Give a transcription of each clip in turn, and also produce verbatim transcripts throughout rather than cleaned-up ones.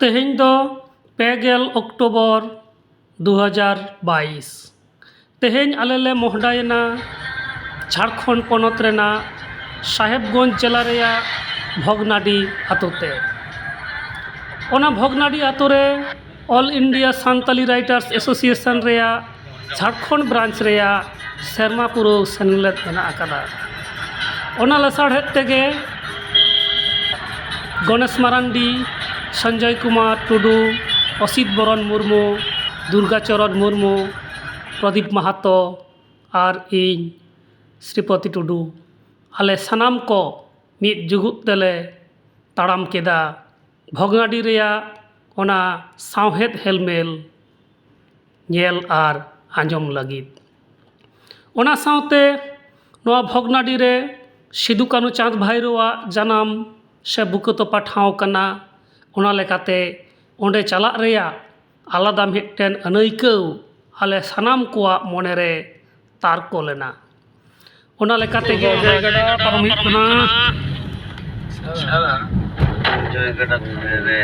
ᱛᱮᱦᱮᱧ ᱫᱚ ᱯᱮ ᱜᱮᱞ ᱚᱠᱴᱳᱵᱚᱨ ᱫᱩ ᱦᱟᱡᱟᱨ ᱵᱟᱭᱤᱥ᱾ ᱛᱮᱦᱮᱧ ᱟᱞᱮ ᱞᱮ ᱢᱚᱦᱰᱟᱭᱮᱱᱟ ᱡᱷᱟᱲᱠᱷᱚᱸᱰ ᱯᱚᱱᱚᱛ ᱨᱮᱱᱟᱜ ᱥᱟᱦᱮᱵᱽᱜᱚᱸᱡᱽ ᱡᱮᱞᱟ ᱨᱮᱭᱟᱜ ᱵᱷᱚᱜᱽᱱᱟᱰᱤ ᱟᱛᱳ ᱛᱮ᱾ ᱚᱱᱟ ᱵᱷᱚᱜᱽᱱᱟᱰᱤ ᱟᱛᱳ ᱨᱮ All India Santali Writers Association ᱨᱮᱭᱟᱜ ᱡᱷᱟᱲᱠᱷᱚᱸᱰ ᱵᱨᱟᱧᱪ ᱨᱮᱭᱟᱜ ᱥᱮᱨᱢᱟ ᱯᱩᱨᱟᱹᱣ ᱥᱮᱱᱞᱮᱫ ᱢᱮᱱᱟᱜ ᱟᱠᱟᱫᱟ᱾ ᱚᱱᱟ ᱞᱟᱥᱟᱲᱦᱮᱫ ᱛᱮᱜᱮ ᱜᱚᱱᱮᱥ ᱢᱟᱨᱟᱱᱰᱤ, ᱥᱚᱧᱡᱚᱭ ᱠᱩᱢᱟᱨ ᱴᱩᱰᱩ, ᱚᱥᱤᱛ ᱵᱚᱨᱚᱱ ᱢᱩᱨᱢᱩ, ᱫᱩᱨᱜᱟ ᱪᱚᱨᱚᱱ ᱢᱩᱨᱢᱩ, ᱯᱨᱚᱫᱤᱯ ᱢᱟᱦᱟᱛᱚ ᱟᱨ ᱤᱧ ᱥᱨᱤᱯᱚᱛᱤ ᱴᱩᱰᱩ, ᱟᱞᱮ ᱥᱟᱱᱟᱢ ᱠᱚ ᱢᱤᱫ ᱡᱩᱜᱩᱫ ᱛᱮᱞᱮ ᱛᱟᱲᱟᱢ ᱠᱮᱫᱟ ᱵᱷᱚᱜᱽᱱᱟᱰᱤ ᱨᱮᱭᱟᱜ ᱚᱱᱟ ᱥᱟᱶᱦᱮᱫ ᱦᱮᱞᱢᱮᱞ ᱧᱮᱞ ᱟᱨ ᱟᱸᱡᱚᱢ ᱞᱟᱹᱜᱤᱫ᱾ ᱚᱱᱟ ᱥᱟᱶᱛᱮ ᱱᱚᱣᱟ ᱵᱷᱚᱜᱽᱱᱟᱰᱤ ᱨᱮ ᱥᱤᱫᱩ ᱠᱟᱹᱱᱩ ᱪᱟᱸᱫᱽ ᱵᱷᱟᱭᱨᱳᱣᱟᱜ ᱡᱟᱱᱟᱢ ᱥᱮ ᱵᱩᱠᱟᱹ ᱛᱚᱯᱟ ᱴᱷᱟᱶ ᱠᱟᱱᱟ᱾ ᱚᱱᱟ ᱞᱮᱠᱟᱛᱮ ᱚᱸᱰᱮ ᱪᱟᱞᱟᱜ ᱨᱮᱭᱟᱜ ᱟᱞᱟᱫᱟ ᱢᱤᱫᱴᱮᱱ ᱟᱹᱱᱟᱹᱭᱠᱟᱹᱣ ᱟᱞᱮ ᱥᱟᱱᱟᱢ ᱠᱚᱣᱟᱜ ᱢᱚᱱᱮᱨᱮ ᱛᱟᱨᱠᱚ ᱞᱮᱱᱟ᱾ ᱚᱱᱟ ᱞᱮᱠᱟ ᱛᱮᱜᱮ ᱚᱡᱚᱭ ᱜᱟᱰᱟ ᱯᱟᱨᱚᱢ ᱦᱩᱭᱩᱜ ᱠᱟᱱᱟ᱾ ᱚᱡᱚᱭ ᱜᱟᱰᱟ ᱫᱷᱟᱨᱮ ᱨᱮ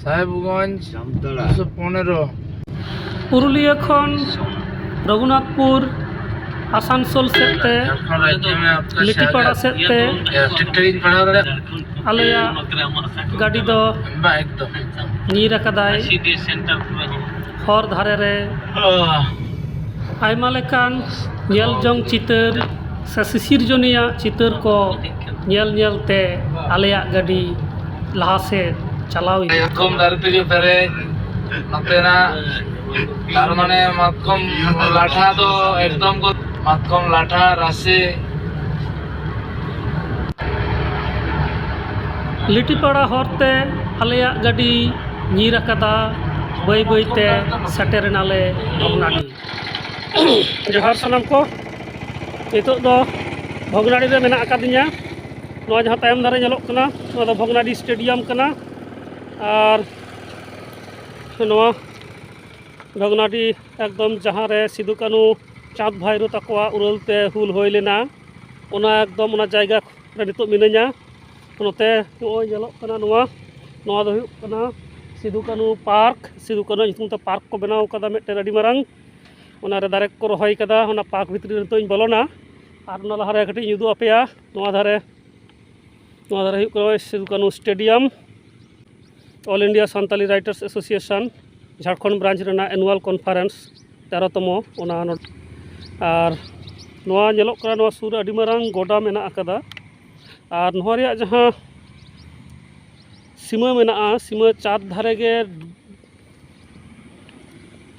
ᱥᱟᱦᱮᱵᱽᱜᱚᱸᱡᱽ ᱡᱟᱢᱛᱟᱲᱟ᱾ ᱫᱩᱥᱚ ᱯᱚᱱᱮᱨᱚ᱾ ᱯᱩᱨᱩᱞᱤᱭᱟᱹ ᱠᱷᱚᱱ ᱨᱚᱜᱷᱩᱱᱟᱛᱷᱯᱩᱨ, ᱟᱥᱟᱱᱥᱳᱞ ᱥᱮᱫ ᱛᱮ, ᱞᱤᱴᱤᱯᱟᱲᱟ ᱥᱮᱫ ᱛᱮ ᱟᱞᱮᱭᱟᱜ ᱜᱟᱹᱰᱤ ᱫᱚ ᱧᱤᱨ ᱟᱠᱟᱫᱟᱭ᱾ ᱦᱚᱨ ᱫᱷᱟᱨᱮ ᱨᱮ ᱟᱭᱢᱟ ᱞᱮᱠᱟᱱ ᱧᱮᱞ ᱡᱚᱝ ᱪᱤᱛᱟᱹᱨ ᱥᱮ ᱥᱤᱥᱤᱨᱡᱚᱱᱤᱭᱟᱹ ᱪᱤᱛᱟᱹᱨ ᱠᱚ ᱧᱮᱞ ᱧᱮᱞ ᱛᱮ ᱟᱞᱮᱭᱟᱜ ᱜᱟᱹᱰᱤ ᱞᱟᱦᱟ ᱥᱮᱫ ᱪᱟᱞᱟᱣ ᱤᱫᱤᱜ ᱢᱟᱛᱠᱚᱢ ᱫᱟᱨᱮ ᱛᱮᱜᱮ ᱯᱮᱨᱮᱡ ᱱᱚᱛᱮᱱᱟᱜ, ᱛᱟᱨ ᱢᱟᱱᱮ ᱢᱟᱛᱠᱚᱢ ᱞᱟᱴᱷᱟ ᱫᱚ ᱮᱠᱫᱚᱢ ᱠᱚ, ᱢᱟᱛᱠᱚᱢ ᱞᱟᱴᱷᱟ ᱨᱟᱥᱮ᱾ ᱞᱤᱴᱤᱯᱟᱲᱟ ᱦᱚᱨᱛᱮ ᱟᱞᱮᱭᱟᱜ ᱜᱟᱹᱰᱤ ᱧᱤᱨ ᱟᱠᱟᱫᱟ᱾ ᱵᱟᱹᱭ ᱵᱟᱹᱭᱛᱮ ᱥᱮᱴᱮᱨ ᱮᱱᱟᱞᱮ ᱵᱷᱚᱜᱽᱱᱟᱰᱤ᱾ ᱡᱚᱦᱟᱨ ᱥᱟᱱᱟᱢ ᱠᱚ᱾ ᱱᱤᱛᱚᱜ ᱫᱚ ᱵᱷᱚᱜᱽᱱᱟᱰᱤ ᱨᱮ ᱢᱮᱱᱟᱜ ᱟᱠᱟᱫᱤᱧᱟ᱾ ᱱᱚᱣᱟ ᱡᱟᱦᱟᱸ ᱛᱟᱭᱚᱢ ᱫᱷᱟᱨᱮ ᱧᱮᱞᱚᱜ ᱠᱟᱱᱟ, ᱱᱚᱣᱟ ᱫᱚ ᱵᱷᱚᱜᱽᱱᱟᱰᱤ ᱥᱴᱮᱰᱤᱭᱟᱢ ᱠᱟᱱᱟ᱾ ᱟᱨ ᱱᱚᱣᱟ ᱵᱷᱚᱜᱽᱱᱟᱰᱤ ᱮᱠᱫᱚᱢ ᱡᱟᱦᱟᱸ ᱨᱮ ᱥᱤᱫᱩ ᱠᱟᱹᱱᱩ ᱪᱟᱸᱫᱽ ᱵᱷᱟᱭᱨᱳ ᱛᱟᱠᱚᱣᱟᱜ ᱩᱨᱟᱹᱞ ᱛᱮ ᱦᱩᱞ ᱦᱩᱭ ᱞᱮᱱᱟ, ᱚᱱᱟ ᱮᱠᱫᱚᱢ ᱚᱱᱟ ᱡᱟᱭᱜᱟ ᱨᱮ ᱱᱤᱛᱚᱜ ᱢᱤᱱᱟᱹᱧᱟ᱾ ᱱᱚᱛᱮ ᱱᱚᱜᱼᱚᱭ ᱧᱮᱞᱚᱜ ᱠᱟᱱᱟ ᱱᱚᱣᱟ ᱱᱚᱣᱟ ᱫᱚ ᱦᱩᱭᱩᱜ ᱠᱟᱱᱟ ᱥᱤᱫᱩ ᱠᱟᱹᱱᱦᱩ ᱯᱟᱨᱠ᱾ ᱥᱤᱫᱩ ᱠᱟᱹᱱᱦᱩ ᱧᱩᱛᱩᱢ ᱛᱮ ᱯᱟᱨᱠ ᱠᱚ ᱵᱮᱱᱟᱣ ᱠᱟᱫᱟ ᱢᱤᱫᱴᱮᱱ ᱟᱹᱰᱤ ᱢᱟᱨᱟᱝ᱾ ᱚᱱᱟᱨᱮ ᱫᱟᱨᱮ ᱠᱚᱠᱚ ᱨᱚᱦᱚᱭ ᱠᱟᱫᱟ᱾ ᱚᱱᱟ ᱯᱟᱨᱠ ᱵᱷᱤᱛᱨᱤ ᱨᱮ ᱱᱤᱛᱚᱜ ᱤᱧ ᱵᱚᱞᱚᱱᱟ᱾ ᱟᱨ ᱚᱱᱟ ᱞᱟᱦᱟᱨᱮ ᱠᱟᱹᱴᱤᱡ ᱤᱧ ᱩᱫᱩᱜ ᱟᱯᱮᱭᱟ᱾ ᱱᱚᱣᱟ ᱫᱷᱟᱨᱮ, ᱱᱚᱣᱟ ᱫᱷᱟᱨᱮ ᱦᱩᱭᱩᱜ ᱠᱟᱱᱟ Sidhu Kanhu stadium, All India Santali Writers Association Jharkhand branch ᱨᱮᱱᱟᱜ ᱮᱱᱩᱣᱟᱞ ᱠᱚᱱᱯᱷᱟᱨᱮᱱᱥ ᱛᱮᱨᱚ ᱛᱚᱢᱚ, ᱚᱱᱟ ᱱᱚᱰᱮ᱾ ᱟᱨ ᱱᱚᱣᱟ ᱧᱮᱞᱚᱜ ᱠᱟᱱᱟ, ᱱᱚᱣᱟ ᱥᱩᱨ ᱨᱮ ᱟᱹᱰᱤ ᱢᱟᱨᱟᱝ ᱜᱚᱰᱟ ᱢᱮᱱᱟᱜ ᱟᱠᱟᱫᱟ᱾ ᱟᱨ ᱱᱚᱣᱟ ᱨᱮᱭᱟᱜ ᱡᱟᱦᱟᱸ ᱥᱤᱢᱟᱹ ᱢᱮᱱᱟᱜᱼᱟ, ᱥᱤᱢᱟᱹ ᱪᱟᱨ ᱫᱷᱟᱨᱮ ᱜᱮ,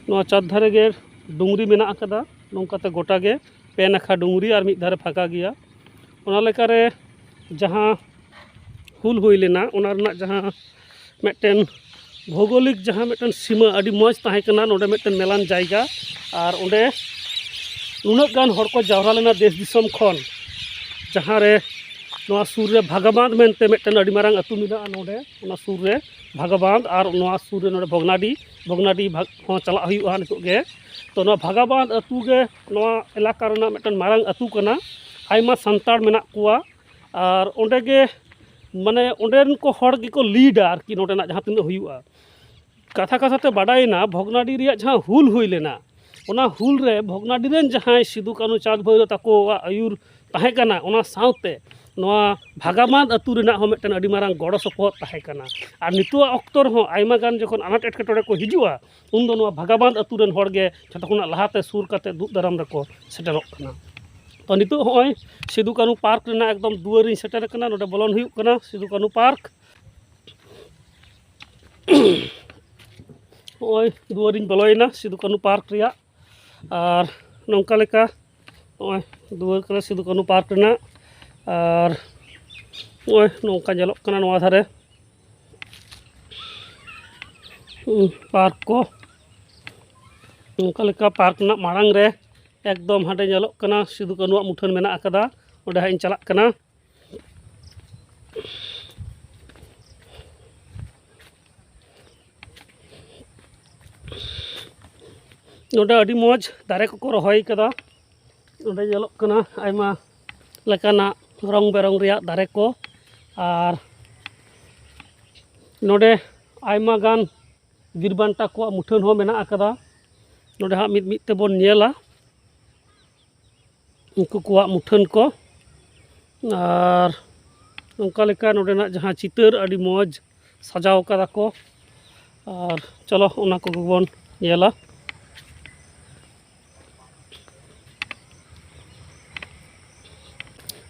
ᱱᱚᱣᱟ ᱪᱟᱨ ᱫᱷᱟᱨᱮ ᱜᱮ ᱰᱩᱝᱨᱤ ᱢᱮᱱᱟᱜ ᱟᱠᱟᱫᱟ᱾ ᱱᱚᱝᱠᱟᱛᱮ ᱜᱚᱴᱟ ᱜᱮ ᱯᱮ ᱱᱟᱠᱷᱟ ᱰᱩᱝᱨᱤ ᱟᱨ ᱢᱤᱫ ᱫᱷᱟᱨᱮ ᱯᱷᱟᱸᱠᱟ ᱜᱮᱭᱟ᱾ ᱚᱱᱟ ᱞᱮᱠᱟᱨᱮ ᱡᱟᱦᱟᱸ ᱦᱩᱞ ᱦᱩᱭ ᱞᱮᱱᱟ, ᱚᱱᱟ ᱨᱮᱱᱟᱜ ᱡᱟᱦᱟᱸ ᱢᱤᱫᱴᱮᱱ ᱵᱷᱳᱜᱳᱞᱤᱠ ᱡᱟᱦᱟᱸ ᱢᱤᱫᱴᱮᱱ ᱥᱤᱢᱟᱹ ᱟᱹᱰᱤ ᱢᱚᱡᱽ ᱛᱟᱦᱮᱸ ᱠᱟᱱᱟ, ᱱᱚᱰᱮ ᱢᱤᱫᱴᱮᱱ ᱢᱮᱞᱟᱱ ᱡᱟᱭᱜᱟ᱾ ᱟᱨ ᱚᱸᱰᱮ ᱱᱩᱱᱟᱹᱜ ᱜᱟᱱ ᱦᱚᱲ ᱠᱚ ᱡᱟᱣᱨᱟ ᱞᱮᱱᱟ ᱫᱮᱥ ᱫᱤᱥᱚᱢ ᱠᱷᱚᱱ, ᱡᱟᱦᱟᱸ ᱨᱮ ᱱᱚᱣᱟ ᱥᱩᱨ ᱨᱮ ᱵᱷᱟᱜᱟᱵᱟᱸᱫᱷ ᱢᱮᱱᱛᱮ ᱢᱤᱫᱴᱮᱱ ᱟᱹᱰᱤ ᱢᱟᱨᱟᱝ ᱟᱹᱛᱩ ᱢᱮᱱᱟᱜᱼᱟ ᱱᱚᱰᱮ, ᱚᱱᱟ ᱥᱩᱨ ᱨᱮ ᱵᱷᱟᱜᱟᱵᱟᱸᱫᱷ, ᱟᱨ ᱱᱚᱣᱟ ᱥᱩᱨ ᱨᱮ ᱱᱚᱰᱮ ᱵᱷᱚᱜᱽᱱᱟᱰᱤ, ᱵᱷᱚᱜᱽᱱᱟᱰᱤ ᱵᱷᱟᱜᱽ ᱦᱚᱸ ᱪᱟᱞᱟᱜ ᱦᱩᱭᱩᱜᱼᱟ ᱱᱤᱛᱚᱜ ᱜᱮ᱾ ᱛᱚ, ᱱᱚᱣᱟ ᱵᱷᱟᱜᱟᱵᱟᱸᱫᱷ ᱟᱹᱛᱩ ᱜᱮ ᱱᱚᱣᱟ ᱮᱞᱟᱠᱟ ᱨᱮᱱᱟᱜ ᱢᱤᱫᱴᱮᱱ ᱢᱟᱨᱟᱝ ᱟᱹᱛᱩ ᱠᱟᱱᱟ᱾ ᱟᱭᱢᱟ ᱥᱟᱱᱛᱟᱲ ᱢᱮᱱᱟᱜ ᱠᱚᱣᱟ᱾ ᱟᱨ ᱚᱸᱰᱮ ᱜᱮ, ᱢᱟᱱᱮ, ᱚᱸᱰᱮᱱ ᱠᱚ ᱦᱚᱲ ᱜᱮᱠᱚ ᱞᱤᱰᱟ ᱟᱨᱠᱤ ᱱᱚᱰᱮᱱᱟᱜ ᱡᱟᱦᱟᱸ ᱛᱤᱱᱟᱹᱜ ᱦᱩᱭᱩᱜᱼᱟ᱾ ᱠᱟᱛᱷᱟ ᱠᱟᱛᱷᱟ ᱛᱮ ᱵᱟᱰᱟᱭᱮᱱᱟ, ᱵᱷᱚᱜᱽᱱᱟᱰᱤ ᱨᱮᱭᱟᱜ ᱡᱟᱦᱟᱸ ᱦᱩᱞ ᱦᱩᱭ ᱞᱮᱱᱟ, ᱚᱱᱟ ᱦᱩᱞ ᱨᱮ ᱵᱷᱚᱜᱽᱱᱟᱰᱤ ᱨᱮᱱ ᱡᱟᱦᱟᱸᱭ ᱥᱤᱫᱩ ᱠᱟᱹᱱᱦᱩ ᱪᱟᱸᱫᱽ ᱵᱷᱳᱭᱨᱳ ᱛᱟᱠᱚᱣᱟᱜ ᱟᱹᱭᱩᱨ ᱛᱟᱦᱮᱸ ᱠᱟᱱᱟ, ᱚᱱᱟ ᱥᱟᱶᱛᱮ ᱱᱚᱣᱟ ᱵᱷᱟᱜᱟᱵᱟᱸᱫᱷ ᱟᱹᱛᱩ ᱨᱮᱱᱟᱜ ᱦᱚᱸ ᱢᱤᱫᱴᱮᱱ ᱟᱹᱰᱤ ᱢᱟᱨᱟᱝ ᱜᱚᱲᱚ ᱥᱚᱯᱚᱦᱚᱫ ᱛᱟᱦᱮᱸ ᱠᱟᱱᱟ᱾ ᱟᱨ ᱱᱤᱛᱚᱜᱟᱜ ᱚᱠᱛᱚ ᱨᱮᱦᱚᱸ ᱟᱭᱢᱟ ᱜᱟᱱ ᱡᱚᱠᱷᱚᱱ ᱟᱱᱟᱴ ᱮᱴᱠᱮᱴᱚᱬᱮ ᱠᱚ ᱦᱤᱡᱩᱜᱼᱟ, ᱩᱱᱫᱚ ᱱᱚᱣᱟ ᱵᱷᱟᱜᱟᱵᱟᱸᱫᱷ ᱟᱹᱛᱩ ᱨᱮᱱ ᱦᱚᱲ ᱜᱮ ᱡᱷᱚᱛᱚ ᱠᱷᱚᱱᱟᱜ ᱞᱟᱦᱟᱛᱮ ᱥᱩᱨ ᱠᱟᱛᱮ ᱫᱩᱜ ᱫᱟᱨᱟᱢ ᱨᱮᱠᱚ ᱥᱮᱴᱮᱨᱚᱜ ᱠᱟᱱᱟ᱾ ᱛᱚ, ᱱᱤᱛᱚᱜ ᱦᱚᱸᱜᱼᱚᱭ ᱥᱤᱫᱩ ᱠᱟᱹᱱᱦᱩ ᱯᱟᱨᱠ ᱨᱮᱱᱟᱜ ᱮᱠᱫᱚᱢ ᱫᱩᱣᱟᱹᱨᱤᱧ ᱥᱮᱴᱮᱨ ᱟᱠᱟᱱᱟ᱾ ᱱᱚᱰᱮ ᱵᱚᱞᱚᱱ ᱦᱩᱭᱩᱜ ᱠᱟᱱᱟ ᱥᱤᱫᱩ ᱠᱟᱹᱱᱦᱩ ᱯᱟᱨᱠ᱾ ᱦᱚᱸᱜᱼᱚᱭ ᱫᱩᱣᱟᱹᱨᱤᱧ ᱵᱚᱞᱚᱭᱮᱱᱟ ᱥᱤᱫᱩ ᱠᱟᱹᱱᱦᱩ ᱯᱟᱨᱠ ᱨᱮᱭᱟᱜ᱾ ᱟᱨ ᱱᱚᱝᱠᱟ ᱞᱮᱠᱟ ᱱᱚᱜᱼᱚᱭ ᱫᱩᱣᱟᱹᱨ ᱠᱟᱱᱟ ᱥᱤᱫᱩ ᱠᱟᱹᱱᱦᱩ ᱯᱟᱨᱠ ᱨᱮᱱᱟᱜ᱾ ᱟᱨ ᱱᱚᱜᱼᱚᱭ ᱱᱚᱝᱠᱟ ᱧᱮᱞᱚᱜ ᱠᱟᱱᱟ ᱱᱚᱣᱟ ᱫᱷᱟᱨᱮ, ᱦᱩᱸ, ᱯᱟᱨᱠ ᱠᱚ᱾ ᱱᱚᱝᱠᱟ ᱞᱮᱠᱟ ᱯᱟᱨᱠ ᱨᱮᱱᱟᱜ ᱢᱟᱲᱟᱝ ᱨᱮ ᱮᱠᱫᱚᱢ ᱦᱟᱸᱰᱮ ᱧᱮᱞᱚᱜ ᱠᱟᱱᱟ ᱥᱤᱫᱩ ᱠᱟᱹᱱᱦᱩᱣᱟᱜ ᱢᱩᱴᱷᱟᱹᱱ ᱢᱮᱱᱟᱜ ᱟᱠᱟᱫᱟ, ᱚᱸᱰᱮ ᱦᱟᱸᱜ ᱤᱧ ᱪᱟᱞᱟᱜ ᱠᱟᱱᱟ᱾ ᱱᱚᱰᱮ ᱟᱹᱰᱤ ᱢᱚᱡᱽ ᱫᱟᱨᱮ ᱠᱚᱠᱚ ᱨᱚᱦᱚᱭ ᱠᱟᱫᱟ᱾ ᱱᱚᱰᱮ ᱧᱮᱞᱚᱜ ᱠᱟᱱᱟ ᱟᱭᱢᱟ ᱞᱮᱠᱟᱱᱟᱜ ᱨᱚᱝ ᱵᱮᱨᱚᱝ ᱨᱮᱭᱟᱜ ᱫᱟᱨᱮ ᱠᱚ, ᱟᱨ ᱱᱚᱰᱮ ᱟᱭᱢᱟ ᱜᱟᱱ ᱵᱤᱨ ᱵᱟᱱᱴᱟ ᱠᱚᱣᱟᱜ ᱢᱩᱴᱷᱟᱹᱱ ᱦᱚᱸ ᱢᱮᱱᱟᱜ ᱟᱠᱟᱫᱟ᱾ ᱱᱚᱰᱮ ᱦᱟᱸᱜ ᱢᱤᱫ ᱢᱤᱫ ᱛᱮᱵᱚᱱ ᱧᱮᱞᱟ ᱩᱱᱠᱩ ᱠᱚᱣᱟᱜ ᱢᱩᱴᱷᱟᱹᱱ ᱠᱚ᱾ ᱟᱨ ᱚᱱᱠᱟ ᱞᱮᱠᱟ ᱱᱚᱰᱮᱱᱟᱜ ᱡᱟᱦᱟᱸ ᱪᱤᱛᱟᱹᱨ, ᱟᱹᱰᱤ ᱢᱚᱡᱽ ᱥᱟᱡᱟᱣ ᱠᱟᱫᱟ ᱠᱚ᱾ ᱟᱨ ᱪᱚᱞᱚ, ᱚᱱᱟ ᱠᱚᱜᱮ ᱵᱚᱱ ᱧᱮᱞᱟ᱾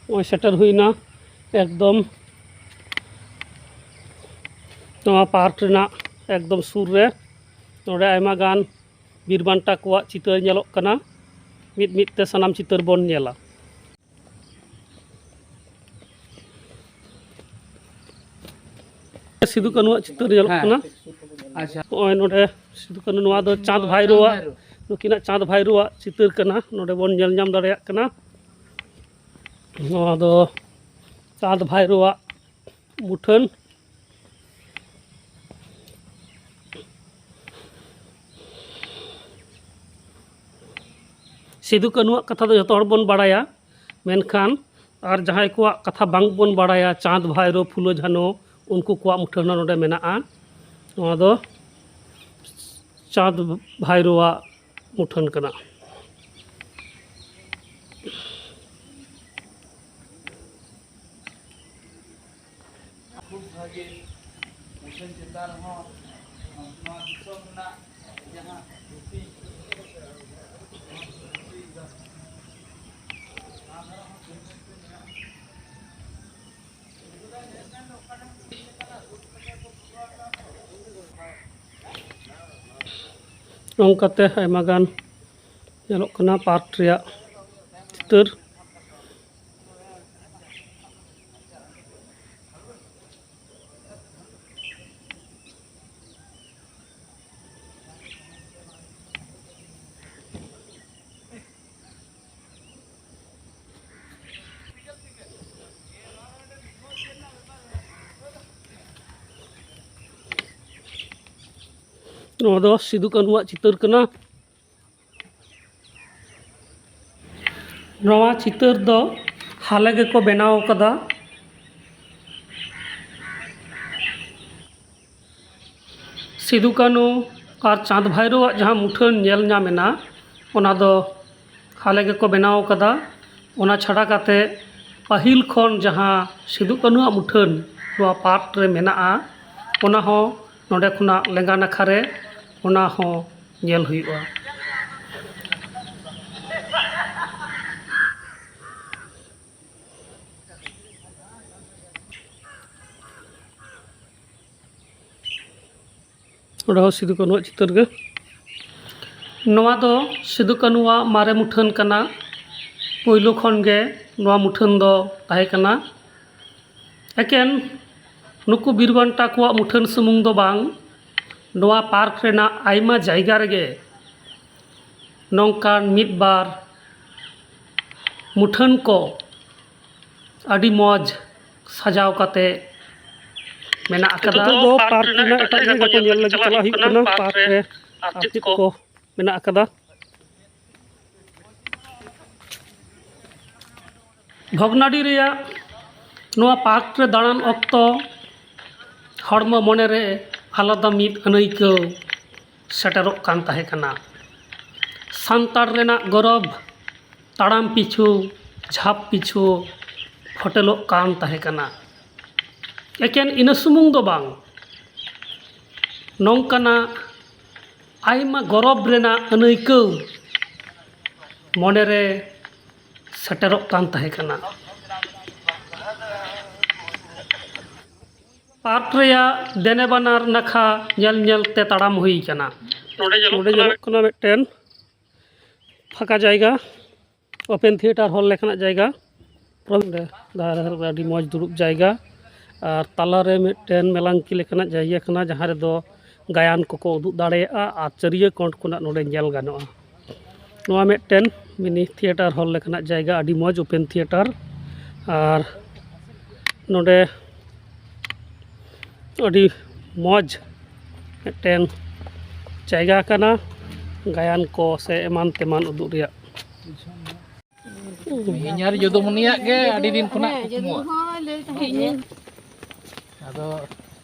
ᱱᱚᱜᱼᱚᱭ ᱥᱮᱴᱮᱨ ᱦᱩᱭᱱᱟ ᱮᱠᱫᱚᱢ ᱱᱚᱣᱟ ᱯᱟᱨᱠ ᱨᱮᱱᱟᱜ ᱮᱠᱫᱚᱢ ᱥᱩᱨ ᱨᱮ᱾ ᱱᱚᱰᱮ ᱟᱭᱢᱟ ᱜᱟᱱ ᱵᱤᱨ ᱵᱟᱱᱴᱟ ᱠᱚᱣᱟᱜ ᱪᱤᱛᱟᱹᱨ ᱧᱮᱞᱚᱜ ᱠᱟᱱᱟ᱾ ᱢᱤᱫ ᱢᱤᱫ ᱛᱮ ᱥᱟᱱᱟᱢ ᱪᱤᱛᱟᱹᱨ ᱵᱚᱱ ᱧᱮᱞᱟ᱾ ᱥᱤᱫᱩ ᱠᱟᱹᱱᱩᱣᱟᱜ ᱪᱤᱛᱟᱹᱨ ᱧᱮᱞᱚᱜ ᱦᱮᱸ᱾ ᱠᱟᱱᱟ᱾ ᱟᱪᱪᱷᱟ᱾ ᱱᱚᱜᱼᱚᱭ ᱱᱚᱰᱮ ᱥᱤᱫᱩ ᱠᱟᱹᱱᱩ, ᱱᱚᱣᱟ ᱫᱚ ᱪᱟᱸᱫᱽ ᱵᱷᱟᱭᱨᱳᱣᱟᱜ, ᱱᱩᱠᱤᱱᱟᱜ ᱪᱟᱸᱫᱽ ᱵᱷᱟᱭᱨᱳᱣᱟᱜ ᱪᱤᱛᱟᱹᱨ ᱠᱟᱱᱟ᱾ ᱱᱚᱰᱮ ᱵᱚᱱ ᱧᱮᱞ ᱧᱟᱢ ᱫᱟᱲᱮᱭᱟᱜ ᱠᱟᱱᱟ, ᱱᱚᱣᱟ ᱫᱚ ᱪᱟᱸᱫᱽ ᱵᱷᱟᱭᱨᱳᱣᱟᱜ ᱢᱩᱴᱷᱟᱹᱱ᱾ ᱥᱤᱫᱩ ᱠᱟᱹᱱᱩᱣᱟᱜ ᱠᱟᱛᱷᱟ ᱫᱚ ᱡᱚᱛᱚ ᱦᱚᱲ ᱵᱚᱱ ᱵᱟᱲᱟᱭᱟ, ᱢᱮᱱᱠᱷᱟᱱ ᱟᱨ ᱡᱟᱦᱟᱸᱭ ᱠᱚᱣᱟᱜ ᱠᱟᱛᱷᱟ ᱵᱟᱝ ᱵᱚᱱ ᱵᱟᱲᱟᱭᱟ, ᱪᱟᱸᱫᱽ, ᱵᱷᱟᱭᱨᱳ, ᱯᱷᱩᱞᱳ, ᱡᱷᱟᱱᱳ, ᱩᱱᱠᱩ ᱠᱚᱣᱟᱜ ᱢᱩᱴᱷᱟᱹᱱ ᱦᱚᱸ ᱱᱚᱰᱮ ᱢᱮᱱᱟᱜᱼᱟ᱾ ᱱᱚᱣᱟ ᱫᱚ ᱪᱟᱸᱫᱽ ᱵᱷᱟᱭᱨᱳᱣᱟᱜ ᱢᱩᱴᱷᱟᱹᱱ ᱠᱟᱱᱟ᱾ ᱠᱷᱩᱵ ᱵᱷᱟᱜᱮ᱾ ᱢᱩᱴᱷᱟᱹᱱ ᱪᱮᱛᱟᱱ ᱨᱮᱦᱚᱸ ᱱᱚᱣᱟ ᱫᱤᱥᱚᱢ ᱨᱮᱱᱟᱜ ᱡᱟᱦᱟᱸ ᱫᱷᱩᱛᱤ, ᱱᱚᱣᱟ ᱫᱷᱩᱛᱤ ᱫᱚ ᱱᱚᱣᱟ ᱫᱷᱟᱨᱮ ᱦᱚᱸ ᱧᱮᱞ ᱧᱮᱞ ᱛᱮ ᱢᱮᱱᱟᱜᱼᱟ᱾ ᱱᱚᱝᱠᱟᱛᱮ ᱟᱭᱢᱟ ᱜᱟᱱ ᱧᱮᱞᱚᱜ ᱠᱟᱱᱟ ᱯᱟᱨᱠ ᱨᱮᱭᱟᱜ ᱪᱤᱛᱟᱹᱨ᱾ ᱱᱚᱣᱟ ᱫᱚ ᱥᱤᱫᱩ ᱠᱟᱹᱱᱦᱩᱣᱟᱜ ᱪᱤᱛᱟᱹᱨ ᱠᱟᱱᱟ᱾ ᱱᱚᱣᱟ ᱪᱤᱛᱟᱹᱨ ᱫᱚ ᱦᱟᱞᱮ ᱜᱮᱠᱚ ᱵᱮᱱᱟᱣ ᱠᱟᱫᱟ᱾ ᱥᱤᱫᱩ ᱠᱟᱹᱱᱩ ᱟᱨ ᱪᱟᱸᱫᱽ ᱵᱷᱟᱭᱨᱳᱣᱟᱜ ᱡᱟᱦᱟᱸ ᱢᱩᱴᱷᱟᱹᱱ ᱧᱮᱞ ᱧᱟᱢ ᱮᱱᱟ, ᱚᱱᱟ ᱫᱚ ᱦᱟᱞᱮ ᱜᱮᱠᱚ ᱵᱮᱱᱟᱣ ᱟᱠᱟᱫᱟ᱾ ᱚᱱᱟ ᱪᱷᱟᱰᱟ ᱠᱟᱛᱮ ᱯᱟᱹᱦᱤᱞ ᱠᱷᱚᱱ ᱡᱟᱦᱟᱸ ᱥᱤᱫᱩ ᱠᱟᱹᱱᱩᱣᱟᱜ ᱢᱩᱴᱷᱟᱹᱱ ᱱᱚᱣᱟ ᱯᱟᱨᱠ ᱨᱮ ᱢᱮᱱᱟᱜᱼᱟ, ᱚᱱᱟ ᱦᱚᱸ ᱱᱚᱰᱮ ᱠᱷᱚᱱᱟᱜ ᱞᱮᱸᱜᱟ ᱱᱟᱠᱷᱟ ᱨᱮ, ᱚᱱᱟ ᱦᱚᱸ ᱧᱮᱞ ᱦᱩᱭᱩᱜᱼᱟ᱾ ᱚᱸᱰᱮ ᱦᱚᱸ ᱥᱤᱫᱩ ᱠᱟᱹᱱᱩᱣᱟᱜ ᱪᱤᱛᱟᱹᱨ ᱜᱮ᱾ ᱱᱚᱣᱟ ᱫᱚ ᱥᱤᱫᱩ ᱠᱟᱹᱱᱩᱣᱟᱜ ᱢᱟᱨᱮ ᱢᱩᱴᱷᱟᱹᱱ ᱠᱟᱱᱟ᱾ ᱯᱳᱭᱞᱳ ᱠᱷᱚᱱ ᱜᱮ ᱱᱚᱣᱟ ᱢᱩᱴᱷᱟᱹᱱ ᱫᱚ ᱛᱟᱦᱮᱸ ᱠᱟᱱᱟ᱾ ᱮᱠᱮᱱ ᱱᱩᱠᱩ ᱵᱤᱨ ᱵᱟᱱᱴᱟ ᱠᱚᱣᱟᱜ ᱢᱩᱴᱷᱟᱹᱱ ᱥᱩᱢᱩᱝ ᱫᱚ ᱵᱟᱝ, ᱱᱚᱣᱟ ᱯᱟᱨᱠ ᱨᱮᱱᱟᱜ ᱟᱭᱢᱟ ᱡᱟᱭᱜᱟ ᱨᱮᱜᱮ ᱱᱚᱝᱠᱟᱱ ᱢᱤᱫ ᱵᱟᱨ ᱢᱩᱴᱷᱟᱹᱱ ᱠᱚ ᱟᱹᱰᱤ ᱢᱚᱡᱽ ᱥᱟᱡᱟᱣ ᱠᱟᱛᱮ ᱢᱮᱱᱟᱜ ᱟᱠᱟᱫᱟ᱾ ᱱᱤᱛᱚᱜ ᱫᱚ ᱯᱟᱨᱠ ᱨᱮᱱᱟᱜ ᱮᱴᱟᱜ ᱡᱟᱭᱜᱟ ᱠᱚ ᱧᱮᱞ ᱞᱟᱹᱜᱤᱫ ᱪᱟᱞᱟᱜ ᱦᱩᱭᱩᱜ ᱠᱟᱱᱟ᱾ ᱯᱟᱨᱠ ᱨᱮ ᱟᱨ ᱪᱮᱫ ᱠᱚ ᱢᱮᱱᱟᱜ ᱟᱠᱟᱫᱟ᱾ ᱵᱷᱚᱜᱽᱱᱟᱰᱤ ᱨᱮᱭᱟᱜ ᱱᱚᱣᱟ ᱯᱟᱨᱠ ᱨᱮ ᱫᱟᱬᱟᱱ ᱚᱠᱛᱚ ᱦᱚᱲᱢᱚ ᱢᱚᱱᱮ ᱨᱮ ᱟᱞᱟᱫᱟ ᱢᱤᱫ ᱟᱹᱱᱟᱹᱭᱠᱟᱹᱣ ᱥᱮᱴᱮᱨᱚᱜ ᱠᱟᱱ ᱛᱟᱦᱮᱸ ᱠᱟᱱᱟ᱾ ᱥᱟᱱᱛᱟᱲ ᱨᱮᱱᱟᱜ ᱜᱚᱨᱚᱵᱽ ᱛᱟᱲᱟᱢ ᱯᱤᱪᱷᱩ, ᱡᱷᱟᱯ ᱯᱤᱪᱷᱩ ᱯᱷᱚᱴᱮᱞᱚᱜ ᱠᱟᱱ ᱛᱟᱦᱮᱸ ᱠᱟᱱᱟ᱾ ᱮᱠᱮᱱ ᱤᱱᱟᱹ ᱥᱩᱢᱩᱝ ᱫᱚ ᱵᱟᱝ, ᱱᱚᱝᱠᱟᱱᱟᱜ ᱟᱭᱢᱟ ᱜᱚᱨᱚᱵᱽ ᱨᱮᱱᱟᱜ ᱟᱹᱱᱟᱹᱭᱠᱟᱹᱣ ᱢᱚᱱᱮᱨᱮ ᱥᱮᱴᱮᱨᱚᱜ ᱠᱟᱱ ᱛᱟᱦᱮᱸ ᱠᱟᱱᱟ᱾ ᱯᱟᱨᱠ ᱨᱮᱭᱟᱜ ᱫᱮᱱᱮ ᱵᱟᱱᱟᱨ ᱱᱟᱠᱷᱟ ᱧᱮᱞ ᱧᱮᱞ ᱛᱮ ᱛᱟᱲᱟᱢ ᱦᱩᱭ ᱠᱟᱱᱟ᱾ ᱱᱚᱰᱮ ᱧᱮᱞᱚᱜ ᱠᱟᱱᱟ ᱢᱤᱫᱴᱮᱱ ᱯᱷᱟᱸᱠᱟ ᱡᱟᱭᱜᱟ, ᱳᱯᱮᱱ ᱛᱷᱤᱭᱮᱴᱟᱨ ᱦᱚᱞ ᱞᱮᱠᱟᱱᱟᱜ ᱡᱟᱭᱜᱟ᱾ ᱯᱨᱚᱵᱞᱮᱢ ᱨᱮ ᱫᱷᱟᱨᱮ ᱫᱷᱟᱨᱮ ᱨᱮ ᱟᱹᱰᱤ ᱢᱚᱡᱽ ᱫᱩᱲᱩᱵ ᱡᱟᱭᱜᱟ, ᱟᱨ ᱛᱟᱞᱟᱨᱮ ᱢᱤᱫᱴᱮᱱ ᱢᱮᱞᱟᱝᱠᱤ ᱞᱮᱠᱟᱱᱟᱜ ᱡᱟᱭᱜᱟ ᱠᱟᱱᱟ, ᱡᱟᱦᱟᱸ ᱨᱮᱫᱚ ᱜᱟᱭᱟᱱ ᱠᱚᱠᱚ ᱩᱫᱩᱜ ᱫᱟᱲᱮᱭᱟᱜᱼᱟ ᱟᱨ ᱪᱟᱹᱨᱭᱟᱹ ᱠᱚᱬ ᱠᱷᱚᱱᱟᱜ ᱱᱚᱰᱮ ᱧᱮᱞ ᱜᱟᱱᱚᱜᱼᱟ᱾ ᱱᱚᱣᱟ ᱢᱤᱫᱴᱮᱱ ᱢᱤᱱᱤ ᱛᱷᱤᱭᱮᱴᱟᱨ ᱦᱚᱞ ᱞᱮᱠᱟᱱᱟᱜ ᱡᱟᱭᱜᱟ, ᱟᱹᱰᱤ ᱢᱚᱡᱽ ᱳᱯᱮᱱ ᱛᱷᱤᱭᱮᱴᱟᱨ᱾ ᱟᱨ ᱱᱚᱰᱮ ᱟᱹᱰᱤ ᱢᱚᱡᱽ ᱢᱤᱫᱴᱮᱱ ᱡᱟᱭᱜᱟ ᱠᱟᱱᱟ ᱜᱟᱭᱟᱱ ᱠᱚ ᱥᱮ ᱮᱢᱟᱱ ᱛᱮᱢᱟᱱ ᱩᱫᱩᱜ ᱨᱮᱭᱟᱜ᱾ ᱤᱧ ᱟᱨ ᱡᱚᱫᱩᱢᱚᱱᱤᱭᱟᱜ ᱜᱮ ᱟᱹᱰᱤ ᱫᱤᱱ ᱠᱷᱚᱱᱟᱜ ᱠᱩᱠᱢᱩ᱾ ᱟᱫᱚ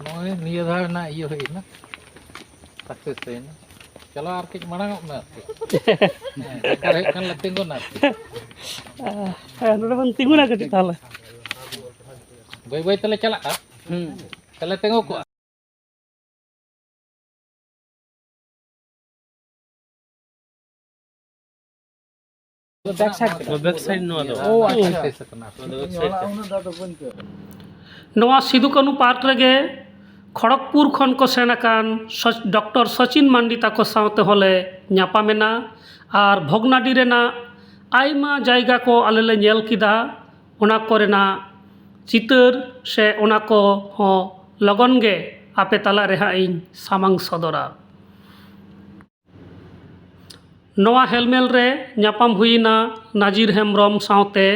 ᱱᱚᱜᱼᱚᱭ ᱱᱤᱭᱟᱹ ᱫᱷᱟᱣ ᱨᱮᱱᱟᱜ ᱤᱭᱟᱹ ᱦᱩᱭ ᱮᱱᱟ᱾ ᱟᱥᱛᱮ ᱟᱥᱛᱮ ᱪᱟᱞᱟᱣ ᱟᱨ ᱠᱟᱹᱡ ᱢᱟᱲᱟᱝ ᱚᱜ ᱢᱮ ᱟᱨᱠᱤ᱾ ᱦᱮᱸ, ᱫᱚᱨᱠᱟᱨ ᱦᱩᱭᱩᱜ ᱠᱷᱟᱱ ᱞᱮ ᱛᱤᱸᱜᱩᱱᱟ ᱟᱨᱠᱤ᱾ ᱦᱮᱸ, ᱱᱚᱰᱮ ᱵᱚᱱ ᱛᱤᱸᱜᱩᱱᱟ ᱠᱟᱹᱴᱤᱡ ᱛᱟᱦᱚᱞᱮ᱾ ᱵᱟᱹᱭ ᱵᱟᱹᱭ ᱛᱮᱞᱮ ᱪᱟᱞᱟᱜᱼᱟ᱾ ᱦᱩᱸ᱾ ᱛᱟᱦᱞᱮ ᱛᱤᱸᱜᱩ ᱠᱚᱜᱼᱟ᱾ ᱵᱮᱠ ᱥᱟᱭᱤᱰ ᱛᱮ᱾ ᱵᱮᱠ ᱥᱟᱭᱤᱰ ᱱᱚᱣᱟ ᱫᱚ᱾ ᱚ, ᱟᱪᱪᱷᱟ᱾ ᱱᱚᱣᱟ ᱫᱚ ᱵᱮᱠ ᱥᱟᱭᱤᱰ ᱛᱮ᱾ ᱱᱚᱣᱟ ᱥᱤᱫᱩ ᱠᱟᱹᱱᱦᱩ ᱯᱟᱨᱠ ᱨᱮᱜᱮ ᱠᱷᱚᱲᱚᱜᱽᱯᱩᱨ ᱠᱷᱚᱱ ᱠᱚ ᱥᱮᱱ ᱟᱠᱟᱱ ᱥᱚᱪ-, ᱰᱚᱠᱴᱚᱨ ᱥᱚᱪᱤᱱ ᱢᱟᱱᱰᱤ ᱛᱟᱠᱚ ᱥᱟᱶ ᱛᱮᱦᱚᱸ ᱞᱮ ᱧᱟᱯᱟᱢᱮᱱᱟ ᱟᱨ ᱵᱷᱚᱜᱽᱱᱟᱰᱤ ᱨᱮᱱᱟᱜ ᱟᱭᱢᱟ ᱡᱟᱭᱜᱟ ᱠᱚ ᱟᱞᱮ ᱞᱮ ᱧᱮᱞ ᱠᱮᱫᱟ᱾ ᱚᱱᱟ ᱠᱚᱨᱮᱱᱟᱜ ᱪᱤᱛᱟᱹᱨ ᱥᱮ ᱚᱱᱟ ᱠᱚ ᱦᱚᱸ ᱞᱚᱜᱚᱱ ᱜᱮ ᱟᱯᱮ ᱛᱟᱞᱟ ᱨᱮ ᱦᱟᱸᱜ ᱤᱧ ᱥᱟᱢᱟᱝ ᱥᱚᱫᱚᱨᱟ᱾ ᱱᱚᱣᱟ ᱦᱮᱞᱢᱮᱞ ᱨᱮ ᱧᱟᱯᱟᱢ ᱦᱩᱭᱮᱱᱟ ᱱᱟᱡᱤᱨ ᱦᱮᱢᱵᱨᱚᱢ ᱥᱟᱶᱛᱮ,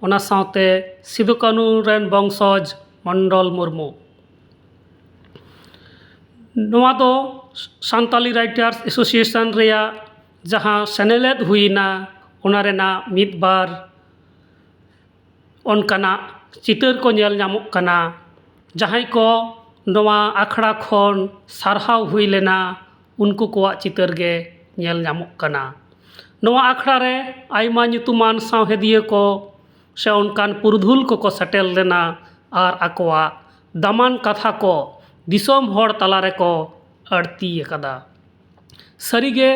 ᱚᱱᱟ ᱥᱟᱶᱛᱮ ᱥᱤᱫᱩ ᱠᱟᱹᱱᱦᱩ ᱨᱮᱱ ᱵᱚᱝᱥᱚᱡᱽ ᱢᱚᱱᱰᱚᱞ ᱢᱩᱨᱢᱩ᱾ ᱱᱚᱣᱟ ᱫᱚ ᱥᱟᱱᱛᱟᱞᱤ ᱨᱟᱭᱴᱟᱨᱥ ᱮᱥᱳᱥᱤᱭᱮᱥᱚᱱ ᱨᱮᱭᱟᱜ ᱡᱟᱦᱟᱸ ᱥᱮᱱᱮᱞᱮᱫ ᱦᱩᱭᱮᱱᱟ, ᱚᱱᱟ ᱨᱮᱱᱟᱜ ᱢᱤᱫ ᱵᱟᱨ ᱚᱱᱠᱟᱱᱟᱜ ᱪᱤᱛᱟᱹᱨ ᱠᱚ ᱧᱮᱞ ᱧᱟᱢᱚᱜ ᱠᱟᱱᱟ᱾ ᱡᱟᱦᱟᱸᱭ ᱠᱚ ᱱᱚᱣᱟ ᱟᱠᱷᱲᱟ ᱠᱷᱚᱱ ᱥᱟᱨᱦᱟᱣ ᱦᱩᱭ ᱞᱮᱱᱟ, ᱩᱱᱠᱩ ᱠᱚᱣᱟᱜ ᱪᱤᱛᱟᱹᱨ ᱜᱮ ᱧᱮᱞ ᱧᱟᱢᱚᱜ ᱠᱟᱱᱟ᱾ ᱱᱚᱣᱟ ᱟᱠᱷᱲᱟ ᱨᱮ ᱟᱭᱢᱟ ᱧᱩᱛᱩᱢᱟᱱ ᱥᱟᱶᱦᱮᱫᱤᱭᱟᱹ ᱠᱚ ᱥᱮ ᱚᱱᱠᱟᱱ ᱯᱩᱨᱩᱫᱷᱩᱞ ᱠᱚᱠᱚ ᱥᱮᱴᱮᱨ ᱞᱮᱱᱟ ᱟᱨ ᱟᱠᱚᱣᱟᱜ ᱫᱟᱢᱟᱱ ᱠᱟᱛᱷᱟ ᱠᱚ ᱫᱤᱥᱚᱢ ᱦᱚᱲ ᱛᱟᱞᱟ ᱨᱮᱠᱚ ᱟᱹᱲᱛᱤ ᱟᱠᱟᱫᱟ᱾ ᱥᱟᱹᱨᱤᱜᱮ,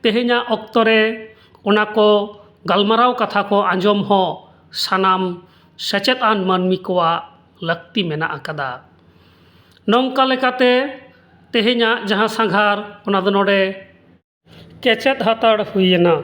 ᱛᱮᱦᱮᱧᱟᱜ ᱚᱠᱛᱚ ᱨᱮ ᱚᱱᱟ ᱠᱚ ᱜᱟᱞᱢᱟᱨᱟᱣ ᱠᱟᱛᱷᱟ ᱠᱚ ᱟᱸᱡᱚᱢ ᱦᱚᱸ ᱥᱟᱱᱟᱢ ᱥᱮᱪᱮᱫ ᱟᱱ ᱢᱟᱹᱱᱢᱤ ᱠᱚᱣᱟᱜ ᱞᱟᱹᱠᱛᱤ ᱢᱮᱱᱟᱜ ᱟᱠᱟᱫᱟ᱾ ᱱᱚᱝᱠᱟ ᱞᱮᱠᱟᱛᱮ, ᱛᱮᱦᱮᱧᱟᱜ ᱡᱟᱦᱟᱸ ᱥᱟᱸᱜᱷᱟᱨ, ᱚᱱᱟ ᱫᱚ ᱱᱚᱰᱮ ᱠᱮᱪᱮᱫ ᱦᱟᱛᱟᱲ ᱦᱩᱭᱮᱱᱟ᱾